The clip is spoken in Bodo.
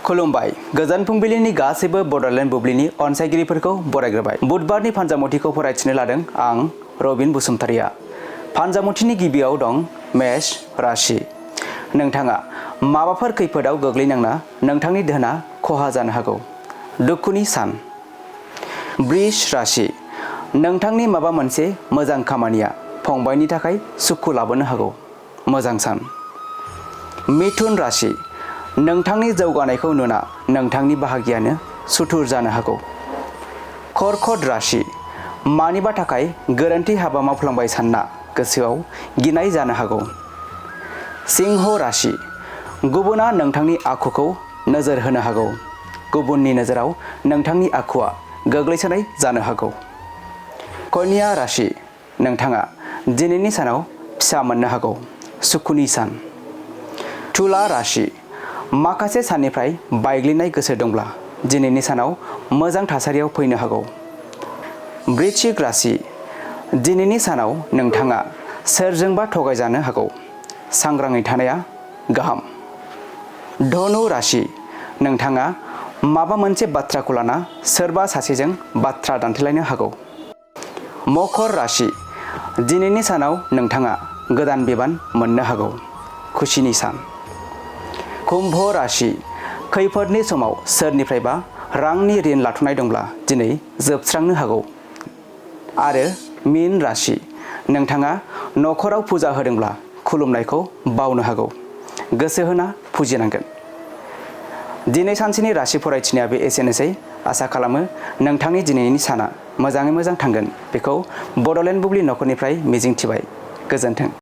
खुलुमबाय गोजोन फुंबिलिनि गासैबो बड'लेण्ड बुब्लिनि अनसायगिरिफोरखौ बरायग्रोबाय। बुधबारनि फानजामुथिखौ फरायथिनो लादों आं रबिन बसुमतारिया। फानजामुथिनि गिबियाव दं मेष राशि। नोंथाङा माबाफोर खैफोदाव गोग्लैनांना नोंथांनि धोना खहा जानो हागौ। दुखुनि सान। बृष राशि। नोंथांनि माबा मोनसे मोजां खामानिया फंबायनि थाखाय सुखु लाबोनो हागौ। मोजां सान। मिथुन राशि। नोंथांनि जौगानायखौ नुना नोंथांनि बाहागियानो सुथुर जानो हागौ। कर्कट राशि। मानिबा थाखाय गोरोन्थि हाबा मावफ्लांबाय सानना गोसोआव गिनाय जानो हागौ। सिंह राशि। गुबुना नोंथांनि आखुखौ नोजोर होनो हागौ। गुबुननि नोजोराव नोंथांनि आखुआ गोग्लैसोनाय जानो हागौ। कन्या राशि। नोंथाङा दिनैनि सानाव फिसा मोननो हागौ। सुखुनि सान। तुला राशि। माखासे साननिफ्राय बायग्लिनाय गोसो दंब्ला दिनैनि सानाव मोजां थासारियाव फैनो हागौ। वृश्चिक राशि। दिनैनि सानाव नोंथाङा सोरजोंबा थगायजानो हागौ। सांग्राङै थानाया गाहाम। धनु राशि। नोंथाङा माबा मोनसे बाथ्राखौ लाना सोरबा सासेजों बाथ्रा दान्थेलायनो हागौ। मकर राशि। दिनैनि सानाव नोंथाङा गोदान बिबान मोननो हागौ। खुसिनि सान। कुम्भ राशि। खैफोदनि समाव सोरनिफ्रायबा रांनि ऋण लाथ'नाय दंब्ला दिनै जोबस्रांनो हागौ। आरो मीन राशि। नोंथाङा न'खराव फुजा होदोंब्ला खुलुमनायखौ बावनो हागौ। गोसो होना फुजिनांगोन। दिनै सानसेनि राशि फरायथिनाया बे एसेनोसै। आसा खालामो नोंथांनि दिनैनि साना मोजाङै मोजां थांगोन बेखौ बड'लेण्ड बुब्लि नखरनिफ्राय मिजिंथिबाय। गोजोन्थों।